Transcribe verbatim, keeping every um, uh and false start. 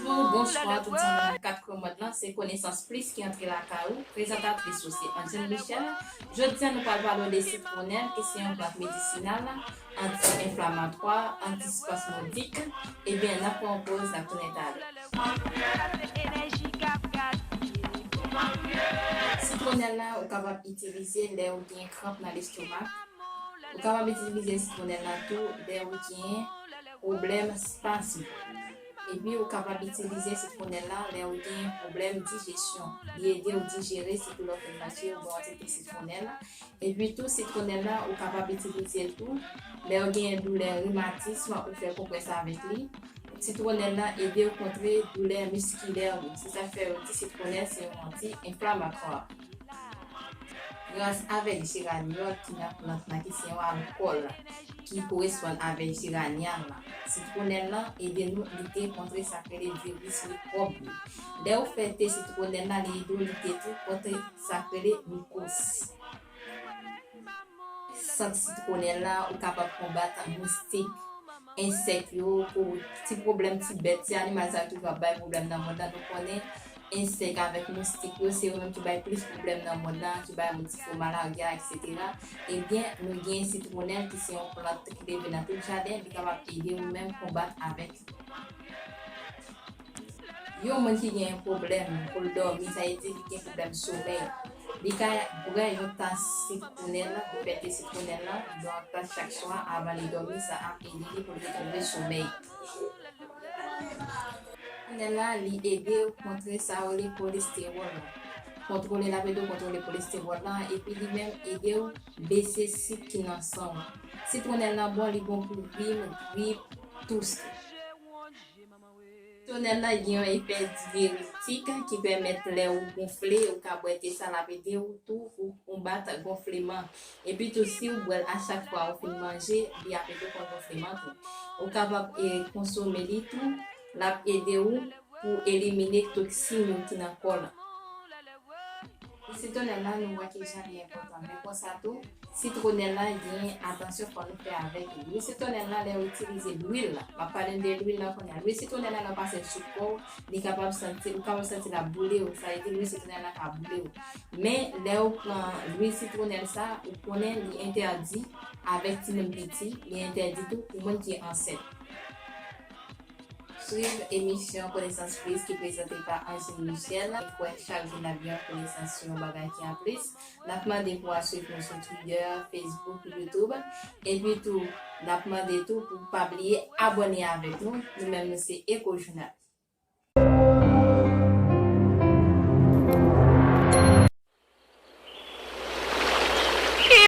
Bonjou, bonswa tout zanmi nan kat kwen mond lan, se Konesans Plis ki antre lakay ou. Prezantatris ou se Angel Michel. Jodi a nou pral pale w de sitwonèl ki se yon plant medisinal, anti-enflamatwa, antispazmodik. Ebyen, n ap pran yon poz, n ap tounen talè. Sitwonèl la, ou kapab itilize lè ou gen kranp nan lestomak. Ou kapab itilize sitwonèl la tou lè ou gen pwoblèm spasm. Epi ou kapab itilize sitwonèl la lè ou gen pwoblèm dijesyon. Li ede w dijere, sitou lè w fin manje, ou bwè yon ti te sitwonèl. Epi tou, sitwonèl la, ou kapab itilize l tou lè w gen doulè rimatism, ou fè konprès avèk li. Sitwonèl la ede w kontre doulè miskilè ou. Se sa k fè yo di sitwonèl se yon anti-enflamatwa. Gras avèk jeranyòl ki nan plant lan, ki se yon alkòl ki koresponn avèk jeranyòl la, sitwonèl lan ede nou lite kontre sa k rele viris mikwòb yo. Lè ou fè te sitwonèl la, li ede w lite tou kontre sa k rele mikos. Sant sitwonèl la, ou kapab konbat moustik, ensèk yo, pou ti pwoblèm ti bèt, ti animal sa yo ki kapab bay pwoblèm nan mond lan. Nou konnen ensèk avèk moustik yo, se yo menm ki bay plis pwoblèm nan mond lan, ki bay moun ti fo malarya, etsetera. Ebyen, nou gen sitwonèl ki se yon plant ki leve nan tout jaden, li kapab ede ou menm konbat avèk yo. Yon moun ki gen pwoblèm pou l dòmi, sa vle di li gen pwoblèm somèy, li ka bwè yon tas sitwonèl, li fè te sitwonèl lan, yon tas chak swa avan li dòmi, sa ap ede li pou l retwouve somèy. Sitwonèl la, li ede w kontre sa yo rele kolestewòl la. Kontwole, l ap ede w kontwole kolestewòl lan, epi li menm ede w bese sik ki nan san w. Sitwonèl lan bon, li bon pou rim, grip, tous. Sitwonèl la gen yon efè diiretik ki pèmèt lè ou gonfle, ou ka bwè te sa, l ap ede w tou pou konbat gonfleman. Epi tou, si w bwè l a chak fwa ou fin manje, li ap ede w kont gonfleman tou. Ou kapab, e, konsome li tou, l ap ede w pou elimine toksin yo ki nan kò w lan. Sitwonèl la, nou wè kijan li enpòtan. Men konsa tou, sitwonèl la gen atansyon fò nou fè avèk li. Lwil sitwonèl la, lè w itilize lwil la, m ap pale de lwil la kounye a. Lwil sitwonèl la, lè w pase l sou kò w, li kapab santi, ou kapab santi l ap boule w. Sa vle di lwil sitwonèl la ka boule w. Men lè w pran lwil sitwonèl sa, ou konnen li entèdi avèk timoun piti, li entèdi tou pou moun ki ansent. Swiv emisyon Konesans Plis ki prezante pa Angel Michel. Mwen kwè chak jou n ap gen yon konesans sou yon bagay ki an plis. N ap mande pou w al swiv nou sou Twitter, Facebook, YouTube. Epi tou, n ap mande tou pou w pa bliye abòne avèk nou. Nou menm, nou se Echo Journal.